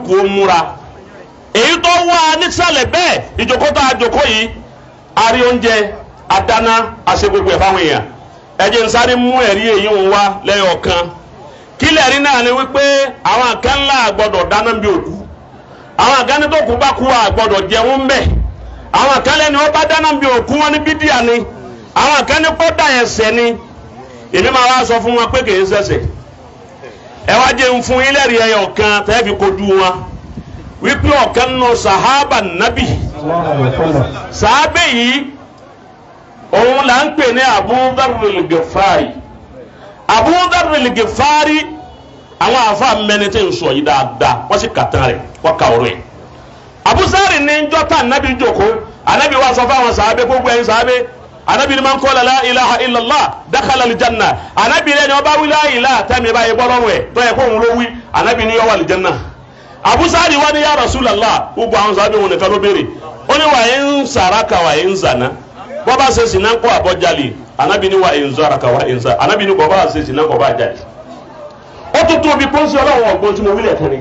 kálukú ó múra. Èyí tó wà nísàlẹ̀ bẹ́ẹ̀ ìjókòó tá a jókòó yìí, a rí oúnjẹ, adáná, àṣẹ gbogbo ẹ̀ fáwọn èèyàn. Ẹ jẹ́ n sáré mú ẹ̀rí èyí ń wá lẹ́yọ̀kan. Kílẹ̀ rí náà ni wípé àwọn kan ńlá gbọ́dọ̀ dáná bí òkú, àwọn kan ní tó kú bá kú à gbọ́dọ̀ jẹun bẹ́ẹ̀, àwọn kan lẹ́ni wọ́n bá dáná bí òkú wọn ní bídíà ni, àwọn kan ní kódà ẹ̀ṣẹ̀ ni. Èmi máa wá sọ fún wọn pé kìí ṣẹ̀ṣẹ̀. Ẹ wá jẹ́ ń fún yín lẹ́rìí ẹyọ kan tẹ́ fi kojú wọn wípé ọ̀kan nù sàhábà nábì, sàhábà yìí òun là ń pè ní Abu Dharr al-Ghifari. Abu Dharr al-Ghifari, àwọn àfa mẹni tí ń sọ yìí dáadáa, wọ́n sì kàtàn rẹ̀, wọ́n ka ọ̀rọ̀ ẹ̀. Abu Dharr ní njọ́ta anabi jókòó, anabi wa sọ fáwọn sàábé, gbogbo ẹ̀yin sàábé, anabi ni man qala la ilaha illallah dakhala al-janna. Anabi lẹ́ni ọba wí la ilaha tẹ́mi báyìí bọ́ lọ́rùn ẹ̀ tó yẹ kó òun ló wí, anabi ní yọ wà al-janna. Abu Dharr wa ní ya Rasulallah, gbogbo àwọn sàábé wọn nìkan ló béèrè, ó ní wà ń sàràkà wà ń zànà, bọ́ba ṣe sinna kó àbọ̀jalè, anabi ni wa ń zaraka wa ń zà, anabi ni kò bá ṣe sinna kò bá jalè. Ó tún tóbi pọ́nsí ọlọ́run ọ̀gbọ́n tí mo wílẹ̀ kan ni,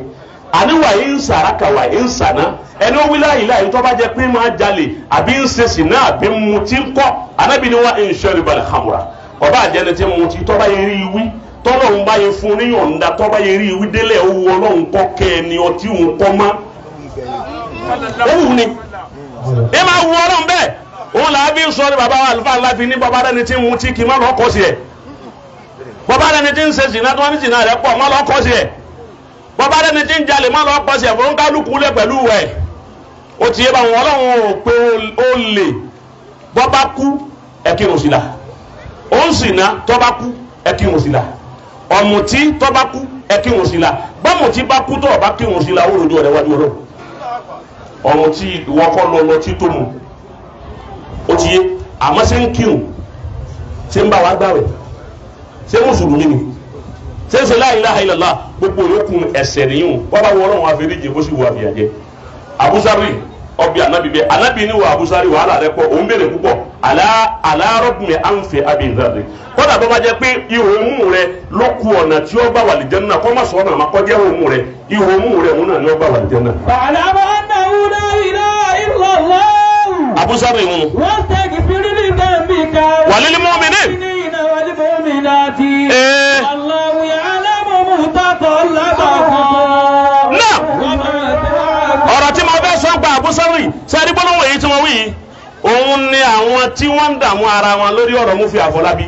àní wà ń sàràkà wà ń sànà, ẹni ó wílẹ̀ àyílẹ̀ àyí tó bá jẹ pé máa jalè àbí ń ṣe sinna àbí mutí ńkọ́, anabi ni wa ń sharibal khamra, ọba àjẹni tí mutí tó bá yẹ rí wí, tọ́lọ́run bá yẹ fún níyọ̀ǹda tó bá yẹ rí wí délẹ̀ owó ọlọ́run kọ́ kẹ́ ẹni ọtí òun kọ́ mọ́. Ó wù ni ẹ máa wù ọlọ́run bẹ́ẹ̀. Òun là á fi ń sọ ní baba wa àlùfáà ńlá fi ní baba rẹni tí ń mutí kí n má lọ kọ́ sí ẹ̀, baba rẹni tí ń ṣe zìnà tí wọ́n ní zìnà rẹ̀ pọ̀ má lọ kọ́ sí ẹ̀, baba rẹni tí ń jalè má lọ kọ́ sí ẹ̀, fún kálukú lẹ̀ pẹ̀lú ẹ̀. Ó ti yé bá wọn, ọlọ́run ò pé ó lè bọ́ba kú ẹ̀ kírun sí la, ó ń zìnà tọ́ba kú ẹ̀ kírun sí la, ọ̀mùtí tọ́ba kú ẹ̀ kírun sí la, bọ́mùtí bá kú tọ́ ọba kírun sí la ó rojú ọ̀rẹ́ wájú ọlọ́run. Ọ̀mùtí ìwọ́kọ́ lọ lọ tí tó mu, ó ti yé, àmọ́ ṣé ń kírun, ṣé ń bá wa gbàwẹ̀, ṣé mùsùlùmí ni, ṣé ń ṣe la ilaha illallah, gbogbo yòókù ẹ̀ṣẹ̀ nìyún, wọ́n bá wọ ọlọ́run àforíjì bó sì wù àfìyàjẹ́. Abu Dharr ọbẹ̀ anabi bẹ́ẹ̀, anabi ni wọ Abu Dharr wàhálà rẹ pọ̀, òun béèrè púpọ̀, ala rọ́bùnmi ànfẹ́ Abi Dharr, kódà bó bá jẹ́ pé ihò mú rẹ ló ku ọ̀nà tí ó bá wà lìjẹ́ náà, kọ́ má sọ ọ̀nà àmọ́ kọjá ihò mú rẹ, ihò mú rẹ òun náà ni ó bá wà lìjẹ́ náà. Fa'lamu annahu la ilaha illallah. Abu Dharr ń wastaghfir li dhanbika walil mu'minin wal mu'minati wallahu ya'lamu mutaqallabakum. Náà ọ̀rọ̀ tí mo fẹ́ sọ gba Abu Dharr sẹ́rí gbólóhùn èyí tí wọ́n wí yìí, òun ni àwọn tí wọ́n ń dààmú ara wọn lórí ọ̀rọ̀ Mufti Àfọlábí.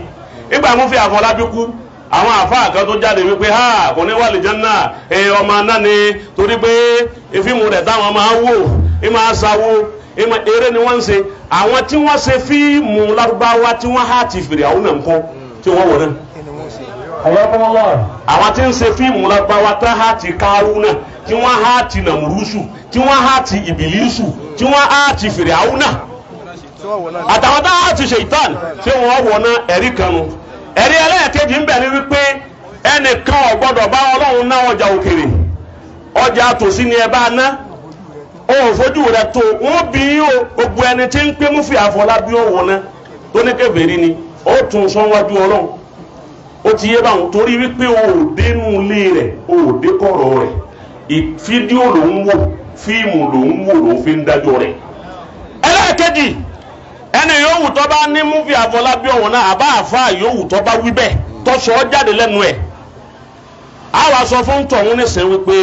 Nígbà Mufti Àfọlábí kú, àwọn àfáà kan tó jáde wípé ha kò ní wà lìjánná, ọmọ náà ni, torí pé fíìmù rẹ̀ táwọn máa wò é máa sáwó, eré ni wọ́n ń ṣe. Àwọn tí wọ́n ṣe fíìmù lárúbáwá tí wọ́n há ti fèrè àwọn náà ń kọ́ tí wọ́n wọ̀ náà. Àwọn tí ń ṣe fíìmù lárúbáwá tá há ti Kárúnà, tí wọ́n há ti Nàmúrúsù, tí wọ́n há ti Ìbílísù, tí wọ́n há ti fèrè àwọn náà, àtàwọn tá há ti Ṣèitán, tí wọ́n wọ̀ náà. Ẹ̀rí kanu. Ẹ̀rí ẹlẹ́ẹ̀kejì ń bẹ ní wípé ẹnìkan ò gbọ́dọ̀ bá Ọlọ́run ná ọjà òkèrè, ọjà tòsí ni ẹ bá ná, òun fojú rẹ tó wọn bí o. Gbogbo ẹni tí ń pé Mufti Àfọlábí ọwọ náà tó ní kèfèrí ni, ó tún sọ́wájú Ọlọ́run. Ó ti yé báwọn, torí wípé o ò dénú ilé rẹ̀, o ò dé kọ̀rọ̀ rẹ̀, fídíò ló ń wò, fíìmù ló ń wò, ló fi ń dájọ́ rẹ̀. Ẹlẹ́ẹ̀kejì, ẹni yòówù tó bá ní Mufti Àfọlábí ọwọ náà, àbá àfa yòówù tó bá wí bẹ́ẹ̀ tó sọ ọ́ jáde lẹ́nu ẹ̀, á wàá sọ fún tọ̀hún nísìnyí wípé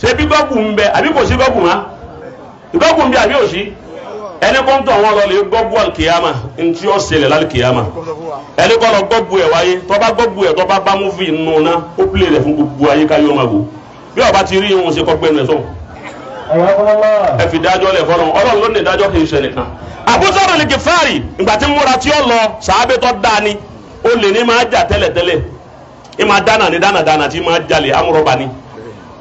ṣé bí gọ́gù ń bẹ àbí kò sí gọ́gù má, gọ́gù ń bẹ àbí òsì, ẹni kó ń tọ̀ wọn lọ lè gọ́gù alikiyama, ntí ó ṣẹlẹ̀ lálikiyama, ẹni kọ́ lọ gọ́gù ẹ̀ wáyé, tó bá gọ́gù ẹ̀ tó bá bá Mufti nù ná, ó pilẹ̀ rẹ̀ fún gbogbo ayé ká yóò máa wò, bí ọba ti rí ihun ṣe kọ́ gbẹ́nu ẹ̀ sọ̀hún. Ẹ fi dájọ́ lẹ̀ fọlọ́n, Ọlọ́run ló ní ìdájọ́ kì í ṣe nìkan. Abu Dharr al-Ghifari ìgbà tí múra tí ó lọ sàábé tó dáa ni, ó lè ní máa jà tẹ́lẹ̀tẹ́lẹ̀, ẹ máa dáná ní dáná dáná tí máa jalè amúrọ̀bà ni.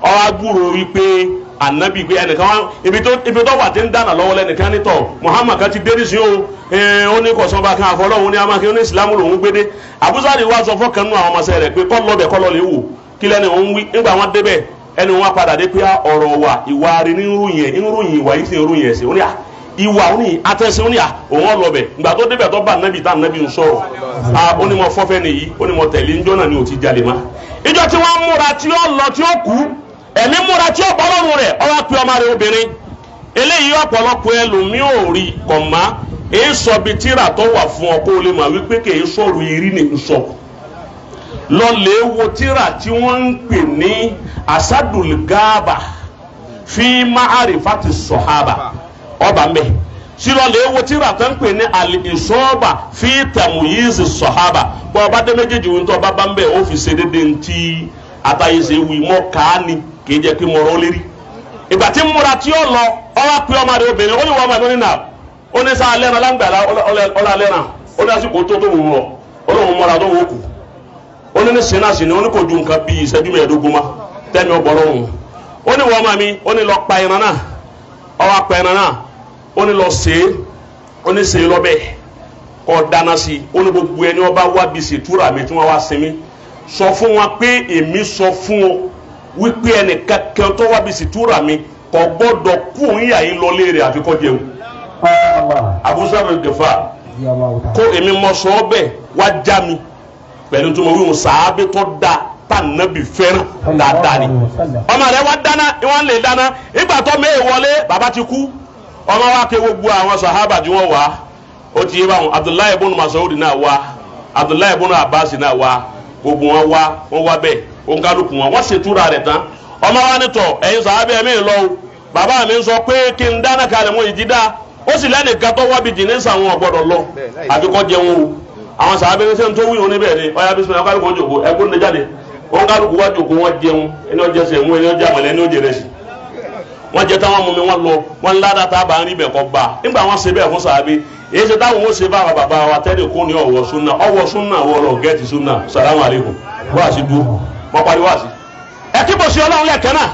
Ọwọ́ agbúrò wípé anabi pé ẹnìkan wá ibi tó wà tí ń dáná lọ́wọ́ lẹ́nìkan nítọ̀ Muhammad kan ti dé ní sí o, ó ní kọ̀sánba kan àfọlọ́hún ní amákin ó ní ìsìlámù lòún gbédé. Abu Dharr wá sọ fọ́kàn nù àwọn ọmọọṣẹ́ rẹ̀ pé kọ́ lọ́bẹ̀ kọ́ lọ́ lè wò kí lẹ́ni òun wí. Nígbà wọn débẹ̀ ẹni wọn padà dé pé ọ̀rọ̀ wa ìwà rẹ̀ ní ròyìn ẹ̀ ń ròyìn ìwà yìí sì ń ròyìn ẹ̀sìn, ó ní à ìwà ó ní àtẹ̀sìn, ó ní à òun ọlọ́bẹ̀. Ìgbà tó débẹ̀ tó bá anabi tá anabi ń sọ̀rọ̀, ó ní mo fọ́fẹ́ nìyí, ó ní mo tẹ̀lé, ńjọ́ náà ni ò ti jalè má. Ìjọ tí wọ́n múra tí ó lọ tí ó kú, Ẹ̀mí múra tí ó bọ́ lọ́rùn rẹ̀ ó wá pe ọmọ rẹ̀ obìnrin. Eléyìí ọ̀pọ̀lọpọ̀ ẹlòmíì ò rí kọ̀má èyí sọ bí tíra tó wà fún ọ kó o lè mọ̀ wípé kì í sọ̀rọ̀ ìrí ni ń sọ. Lọ́lẹ̀ wo tíra tí wọ́n ń pè ní Asadul Gaba fi ma'arifati sọ̀hábà ọba mbẹ́. Sílọ̀lẹ̀ wo tíra tó ń pè ní al-Isaba fi tamyizi sọ̀hábà bọ́ ọba dé méjèèjì wọn tó ọba bá ń bẹ̀ ó fi ṣe déédéé ntí àtàyèsè wì mọ́ káàní kì í jẹ́ pé mọ̀rọ́ lérí. Ìgbà tí múra tí ó lọ ọwọ́ pé ọmọ rẹ obìnrin ó ní wọ́n ọmọ rẹ nínà ó ní sáà lẹ́ran láǹgbàlá ọlá lẹ́ran ó ní àsìkò tó tó wù ú lọ ó lóun mọ́ra tó wù ú kù ó ní ní sinasi ni ó ní kò ju nǹkan bíi ìṣẹ́jú mẹ́ẹ̀ẹ́dógún ma tẹ́mi ọ̀bọ̀rọ̀ òun ó ní wọ́n ọmọ mi ó ní lọ pa ẹran náà ọwọ́ pa ẹran náà ó ní lọ sèé ó ní sèé lọ́bẹ̀ kọ́ dáná sí i ó ní gbogbo ẹni ọba wá bí sètúrà mi tí wọ́n wá sinmi sọ fún wọn pé èmi sọ fún ọ wípé ẹnìkankan tó wá bí sìtúrà mi kò gbọ́dọ̀ kú òun yà yín lọlé rẹ̀ àfi kó jẹun. Abu Zarr al-Ghifari kó èmi mọ sọ ọ bẹ́ẹ̀ wá já mi pẹ̀lú tó mọ wíwọn sàábé tó da tá nàbì fẹ́ràn dáadáa ni. Ọmọ rẹ̀ wá dáná ìwọ́n lè dáná ìgbà tó mẹ́ẹ̀ wọlé bàbá ti kú ọmọ wa ké gbogbo àwọn sàhábà tí wọ́n wá ó ti yé báwọn Abdullahi ibn Mas'ud náà wá Abdullahi ibn Abbas náà wá gbogbo wọn wá wọn wá bẹ́ẹ̀ onkaluku wọn wọn ṣètúra rẹ̀ tán ọmọ wa ni tọ ẹ̀yin sàábẹ mi lọ o bàbá mi sọ pé kí n dáná kalẹ̀ wọn ìdí dá ó sì lẹ́nìkan tó wábi jì ní sàwọn ọ̀gbọ́dọ̀ lọ àfi kọ́ jẹun o àwọn sàábẹ ní sẹ́ni tó wí òní bẹ́ẹ̀ ni ọ̀yà bí sọ́yà onkaluku wọn jòkó ẹgbẹ́ ní jáde onkaluku wọn jòkó wọn jẹun ẹni ọjẹ sẹ̀mú ẹni ọjẹ àmàlẹ́ ẹni ọjẹ rẹsì wọn jẹ táwọn mú mi wọn lọ wọn ládàá tá a bá ń rí bẹ̀ kọ́ bá nígbà wọn ṣe bẹ́ẹ̀ fún sàábẹ èyí ṣe táwọn ó ṣe bá àwọn bàbá wa tẹ́lẹ̀ kó ní ọ̀wọ̀ súnà ọ̀wọ̀ súnà wọ̀ gẹ́ẹ̀tì súnà sàlámù alaykum wọ́n àti dúró wọ́n pariwo àti. Ẹ kí bò sí ọlọ́run lẹ́ẹ̀kan náà.